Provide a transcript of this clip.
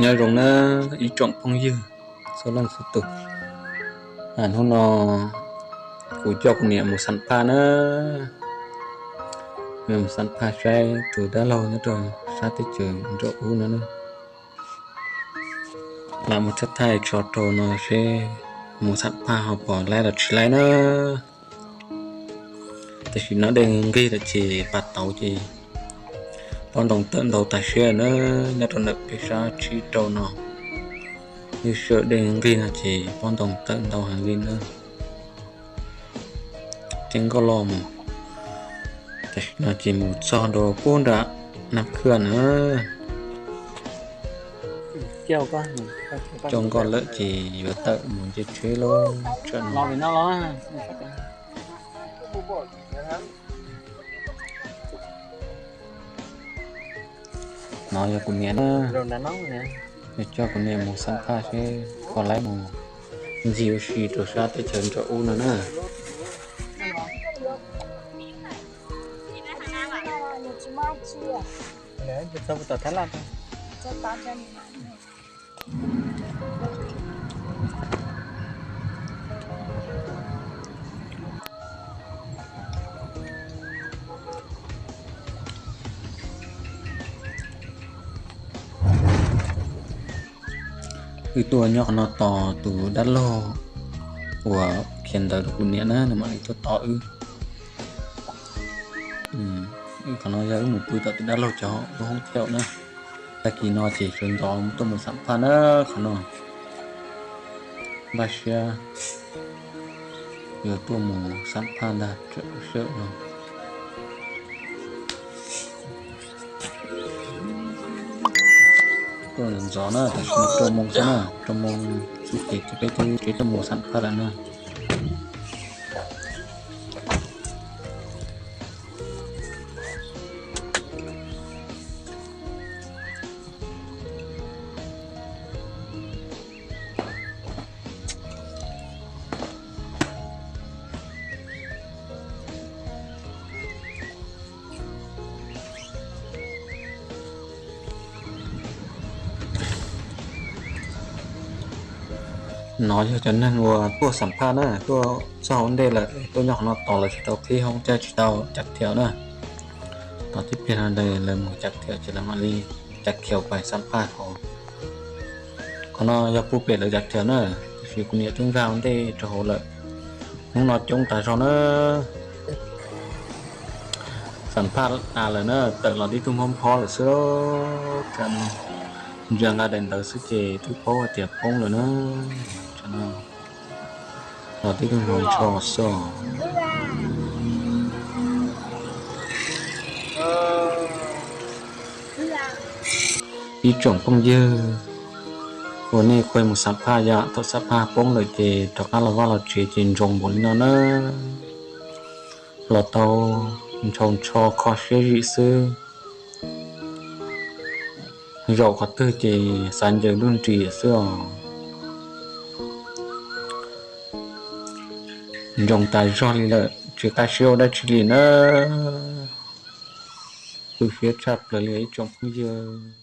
Nyob zoo na ib tsoom phooj ywg txhua leej txhua tus, hnub no kuv coj kuv niam mus xam phaj na, mus xam phaj saib tus dab laug nyob rau sab teb chaws nraum ub no na. Lam mus thaij thaij tso rau no seb mus xam phaj ho puas laib los tsis laib na. Tam sim no dej nqig lawm ces pas tauv ces pob ntoo tawm ntau tas siab na, nyob rau ntawm peb sab tsib rau no. Ywj sij hawm dej nqig no ces pob ntoo tawm ntau heev li na. Ceeb nkauj loj mus. Tam sim no ces mus txog rau pub nram Nab Khwj na. Coj nkoj lawm ces yuav tawm mus nce tsheb lauj, tsam no. No yog kuv niam na, yog coj kuv niam mus xam phaj seb puas laib mus ncig ua si rau sab teb chaws nraum ub no na. Wb tuaj nyob qhov no tos tus dab laug uas khiav ntawd rau kuv niam na, nws mam li tuaj tos wb. Qhov no yog wb mus pw tom tus dab laug cov lub hoob thiab na. Tag kis no ces sawv ntxov tuaj mus xam phaj na, qhov no npaj siab yuav tuaj mus xam phaj ntag, sawm no. Tuaj ntxov na, tam sim no rau moos xwb na, rau moos xwb ces peb twb tuaj mus xam phaj lawm na. No yog cov neeg uas tuaj xam phaj na, tuaj txog ua ntej lawm, tuaj nyob qhov no tos lawv tsis tau qhib hoob thiab tsis tau cav thiaum na. Tos tib pliag no lawv mus cav thiaum ces lawv mam li cav khiaum pais xam phaj hauv. Qhov no yog pub pem lawv cav thiaum na, tiam sis kuv niam twb nkag ua ntej rau hauv lawm. Hnub no coob tas zog na. Xam phaj tas lawm na, tawm los tib tug mob phob lawm xwb. Ntsia nqa daim ntawv xwb ces twb paub hais tias poob lawm na. Los tib tug hluas nraug xwb. Ib tsoom phooj ywg uas nej kuj mus xam phaj yom, thaum xam phaj poob lawm ces rov qab los vaj los tsev ces ntsoov npaum li no na. Los tau ntshaus ntsho kho siab zim xwb. Zaum qhov twg ces xav ncaws nruj nris xwb os. Ntsoov tas zog li lawm, tsis qab siab ua dab tsi li na. Tu siab tshaj plaws li ib tsoom phooj ywg.